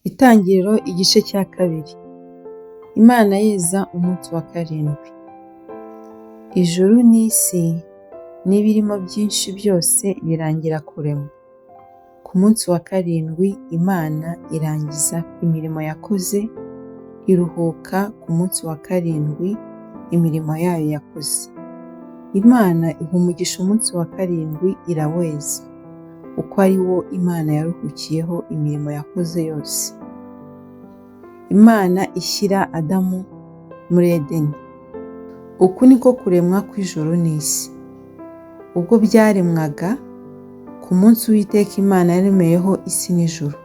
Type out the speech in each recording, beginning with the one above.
Itangiriro igice cya kabiri. Imana yeza umunsi wa karindwi. Ijuru n'isi n'ibirimo byinshi byose birangira kuremwa. Ku munsi wa karindwi Imana irangiza imirimo yakoze, iruhuka ku munsi wa karindwi imirimo yayo yakoze. Imana iha umugisha umunsi wa karindwi iraweza, kuko ari wo Imana yaruhukiyeho imirimo yakoze yose. Imana ishyira Adamu muri Edeni. Uku niko kuremwa kw'ijuru n'isi. Ubwo byaremwaga, ku munsi Uwiteka Imana yaremeyeho isi n'ijuru.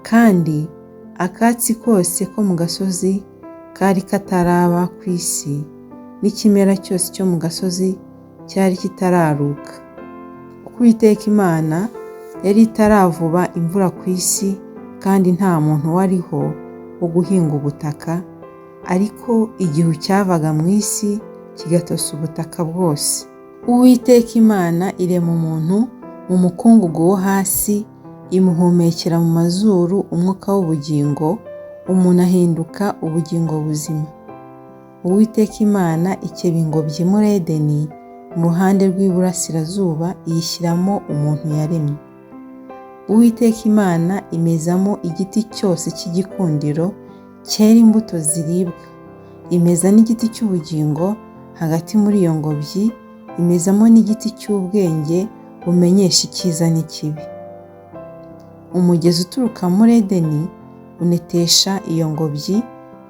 Kandi akatsi kose ko mu gasozi kari kataraba ku isi, n'ikimera cyose cyo mu gasozi cyari kitararuka. Kuko Uwiteka Imana yari itaravuba imvura ku isi, kandi nta muntu wariho wo guhinga ubutaka, ariko igihu cyavaga mu isi kigatosa ubutaka bwose. Uwiteka Imana irema umuntu mu mukungugu wo hasi, imuhumekera mu mazuru umwuka w'ubugingo, umuntu ahinduka ubugingo buzima. Uwiteka Imana ikeba ingobyi muri Edeni mu ruhande rw'iburasirazuba, iyishyiramo umuntu yaremye. Uwiteka Imana imezamo igiti cyose cy'igikundiro cyera imbuto ziribwa, imeza n'igiti cy'ubugingo hagati muri iyo ngobyi, imezamo n'igiti cy'ubwenge bumenyesha icyiza n'ikibi. Umugezi uturuka muri Edeni unetesha iyo ngobyi,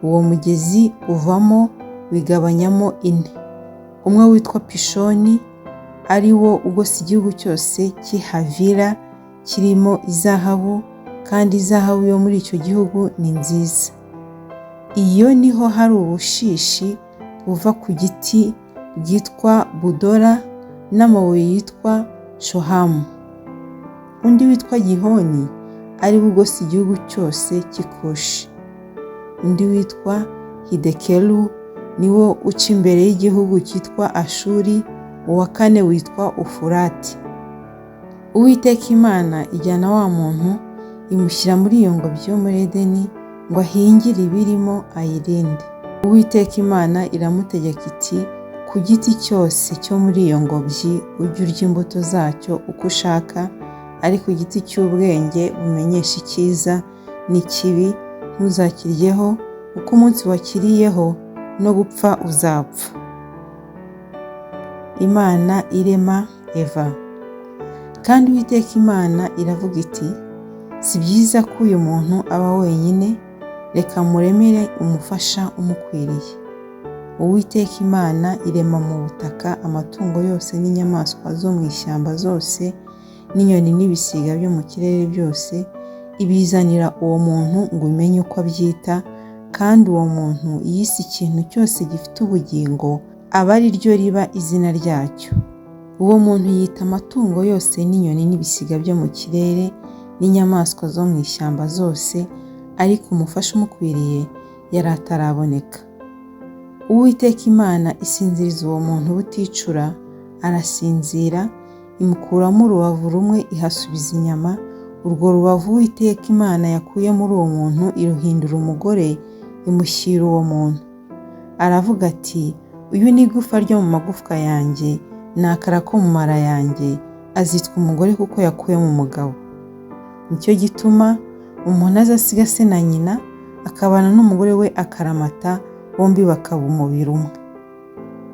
uwo mugezi uvamo wigabanyamo ine. Umwe witwa Pishoni, ari wo ugose igihugu cyose cy'i Havila kirimo izahabu, kandi izahabu yo muri icyo gihugu ni nziza. Iyo niho hari ubushishi buva ku giti bwitwa budora n'amabuye yitwa shohamu. Undi witwa Gihoni, ari wo ugose igihugu cyose cy'i Kushi. Undi witwa Hidekelu, ni wo uca imbere y'igihugu cyitwa Ashuri, uwa kane witwa Ufurati. Uwiteka Imana ijyana wa muntu, imushyira muri iyo ngobyi yo muri Edeni ngo ahingire ibirimo ayirinde. Uwiteka Imana iramutegeka iti ku giti cyose cyo muri iyo ngobyi ujye urya imbuto zacyo uko ushaka, ariko igiti cy'ubwenge bumenyesha icyiza n'ikibi ntuzakiryeho, kuko umunsi wakiriyeho no gupfa uzapfa. Imana irema Eva. Kandi Uwiteka Imana iravuga iti si byiza ko uyu muntu aba wenyine, reka muremere umufasha umukwiriye. Uwiteka Imana irema mu butaka amatungo yose n'inyamaswa zo mu ishyamba zose n'inyoni n'ibisiga byo mu kirere byose, ibizanira uwo muntu ngo imenye uko abyita, kandi uwo muntu yise ikintu cyose gifite ubugingo aba ari ryo riba izina ryacyo. Uwo muntu yita amatungo yose n'inyoni n'ibisiga byo mu kirere n'inyamaswa zo mu ishyamba zose, ariko umufasha umukwiriye yari ataraboneka. Uwiteka Imana isinziriza uwo muntu buticura, arasinzira, imukuramo urubavu rumwe ihasubiza inyama, urwo rubavu Uwiteka Imana yakuye muri uwo muntu iruhindura umugore, imushyira uwo muntu. Aravuga ati uyu ni igufa ryo mu magufwa yanjye, ni akara ko mu mara yanjye, azitwa umugore kuko yakuwe mu mugabo. Nicyo gituma umuntu azasiga se na nyina, akabana n'umugore we akaramata, bombi bakaba umubiri umwe.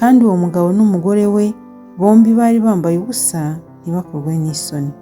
Kandi uwo mugabo n'umugore we bombi bari bambaye ubusa, ntibakorwe n'isoni.